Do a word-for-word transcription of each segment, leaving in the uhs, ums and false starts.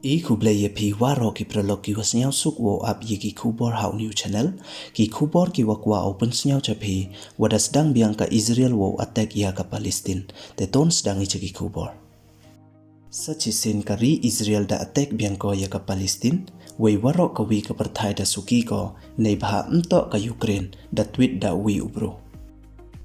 I khublei ya phi waroh ki paralok ki wa sniawsuk wow ap ya ki khubor ha u new channel. Ki khubor ki wa kwah u pynsniaw cha phi, wa da sdang biang ka Israel wow attack ya ka Palestine. Te ton sdang i cha ki khubor. Sa chisien ka ri Israel da attack biang ko ya ka Palestine, wei waroh kawi ka pyrthai da suki ko, neibhah ym toh ka Ukraine, da tweet da wi u bru.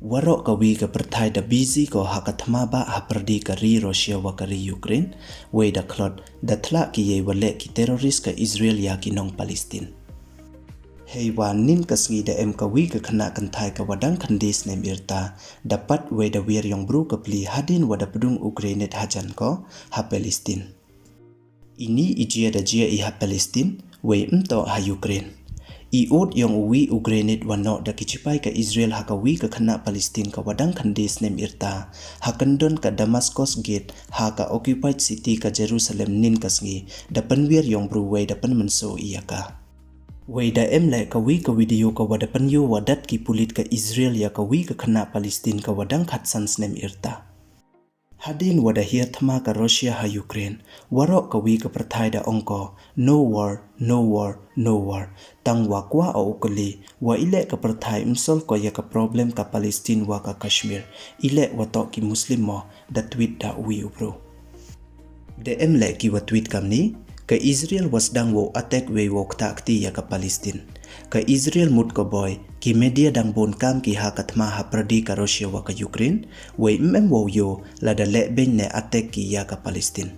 Waroh kawi ka pyrthai da busy ko ha ka thma bah ha pyrdi ka ri Russia wa ka ri Ukraine, wei da khlot, da thlah ki yei wa leh ki terrorist ka Israel ya ki nong Palestine. Hei wa nin ka sngi da em kawi ka khynnah kynthai ka wa dang khyndai snem yrta, da pat wei da wiar yong bru ka pli hadien wa da pdung u grenade hajan ko, ha Palestine. Ini i jia da jia i ha Palestine, wei ym toh ha Ukraine. I ut yong u wi u grenade wa noh da ki chipai ka Israel ha kawi ka khynnah Palestine ka wa dang khyndai snem yrta, ha kyndon ka Damascus Gate, ha ka occupied city ka Jerusalem nin ka sngi, da pynwiar yong bru wei da pynmynsaw i ya ka. Wei da em leh kawi ka video ka wa da pynyoo wa dat ki pulit ka Israel ya kawi ka khynnah Palestine ka wa dang khatsan snem yrta. Hadien wa da hiar thma ka Russia ha Ukraine, waroh kawi ka pyrthai da ong ko, "No war, no war, no war." Tang wa kwah o u kylli, wa i leh ka pyrthai ym solve ko ya ka problem ka Palestine wa ka Kashmir, i leh wa toh ki Muslim mo, da tweet da wi u bru. Da em leh ki wa tweet kamni, ka Israel wa sdang wow attack wei wow ktah kti ya ka Palestine. Ka Israel mut ko boi, ki media dang bun kam ki ha ka thma ha pyrdi ka Russia wa ka Ukraine, wei ym em wow yoh, lada leh beiñ ne attack ki ya ka Palestine.